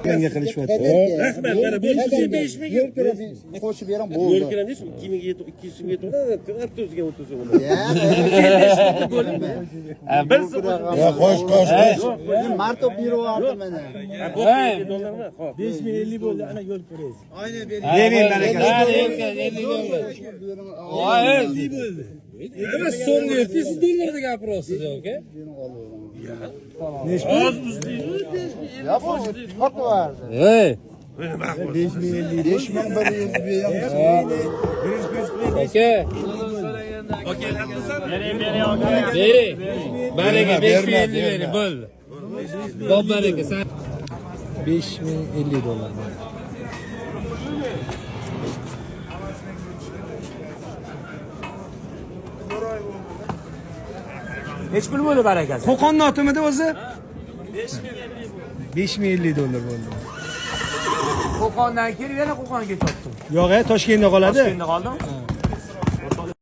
Menga qilishyapti. Rahmat, mana bu 5 ming. Yo'l kira qo'shib beraman Yo'l bo'ldi. kira nechi? 2 ming 200 so'mga yetib, o'ziga 30 so'm. Bir Ya qo'sh, qo'sh, qo'sh. Marto berib yubordi mana. Hey. Dollarmi? Xo'p. 5050 bo'ldi, ana yo'l kirasiz. Bering baraka. 50 dollar. Voy, bo'ldi. nima so'mni siz dollarda gapiryapsiz aka? Ya bu sotib yubordi. Hey, 5100 beramiz. aka. Bering. Baraka 5050 bering, bo'ldi. Bob baraka sen 5050 dollar. Nechi pul bo'ldi barakasi? Qo'qonni otimida o'zi? 5050 dollar bo'ldi. Qo'qondan kelib yana Qo'qonga ketdim. Yo'q, Toshkentda qoladi. Toshkentda qoldim.